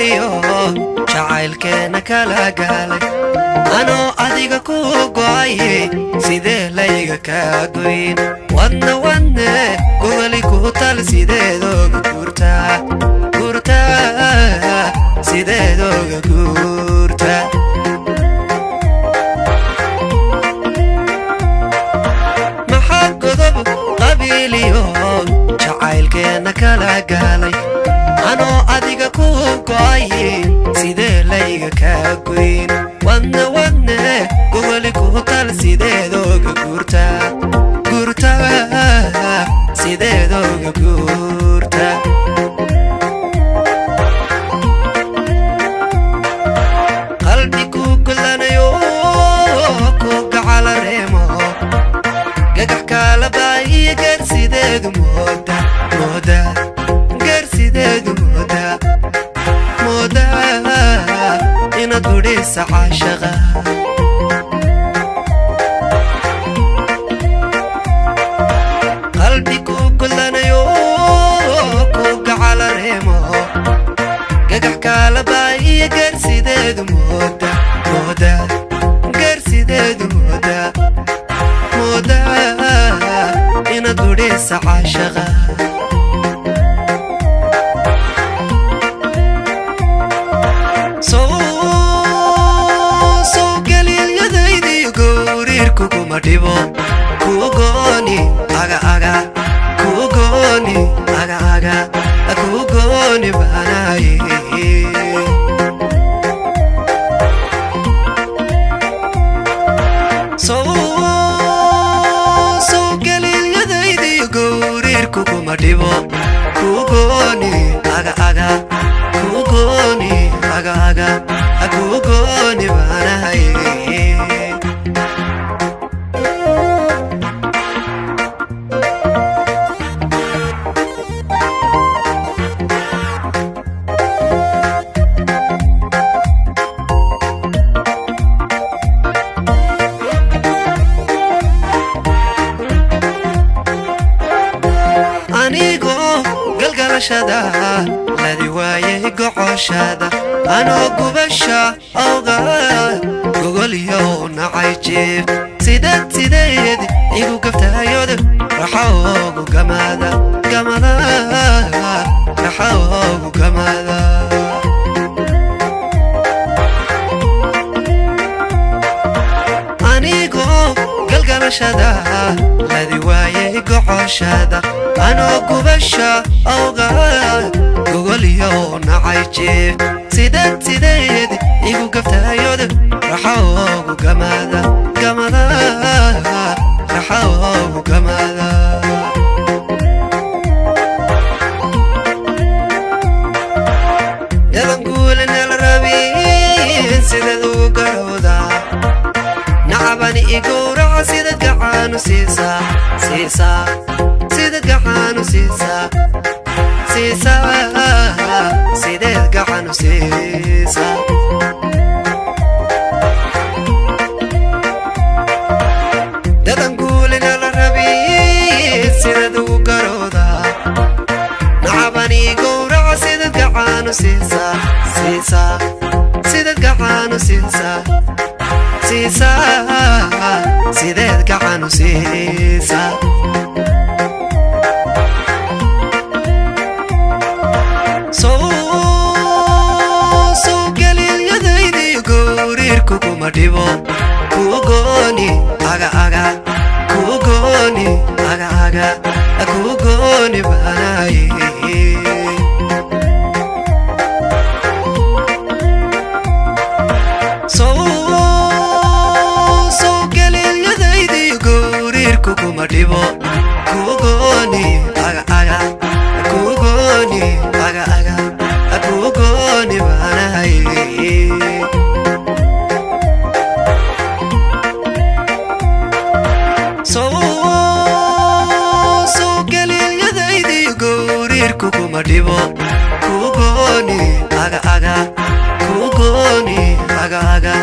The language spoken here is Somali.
Qabiiliyo jacaylkeenna kala gaalay, anoo adiga ku go'ay, sidee layga kaa goyn? Wadna wadne gogoli ku tal, sideedooga guurtaa, guurtaa, sideedooga guurtaa? Maxaa godob qabiiliyo jacaylkeenna kala gaalay? Anoo adiga ku go'ay, sidee layga kaa goyn? Wadna wadne gogoli ku tal, sideedooga guurtaa, guurtaa, sideedooga guurtaa? Qalbi ku golanayo, ku gacala reemo, gagax kaala baahiya, gaarsideedu mooda, mooda, gaarsideedu mooda, mooda inaad gudhisa caashaqa. Qalbi ku golanayo, ku gacala reemo, gagax kaala baahiya, gaarsideedu mooda, mooda, gaarsideedu mooda, mooda inaad gudhisa caashaqa. Sow galiilyadaydiyo gowriirku kuma dhibo, kugooni aga aga, kugooni aga aga, kugooni baanaye. Sow galiilyadaydiyo gowriirku kuma dhibo, kugooni aga aga, kugooni aga aga, kugooni baanaye. Anigoo galgalashada ladi waayay gocoshada, anoo gubasha awga gogolyow nacay jiif, sideed sideed igu gaftayod raxoogu gamada, gamada, raxoogu gamada. Anigoo galgalashada ladi waayay gocoshada, anoo gubasha awga gogolyow nacay jiif, sideed sideed igu gaftayod raxoogu gamada, gamada, raxoogu gamada. Dadan guulanala rabin, sideed ugu garowdaa? Nacabani igowraca, sidad gacaanu siisaa, siisaa, sidad gacaanu siisaa, siisaa, sideed gacaanu siisaa? Dadan guulina la rabin, sideed ugu garowdaa? Nacabani gowraca, sidad gacaanu siisaa, siisaa, sidad gacaanu siisaa, siisaa, sideed gacaanu siisaa? Sow galiilyadaydiyo gowriirku kuma dhibo, kugooni aga aga, kugooni aga aga, kugooni baanaye. Sow galiilyadaydiyo gowriirku kuma dhibo, kugooni aga aga, kugooni aga aga, kugooni baanaye. Sow galiilyadaydiyo gowriirku kuma dhibo, kugooni aga aga, kugooni aga aga.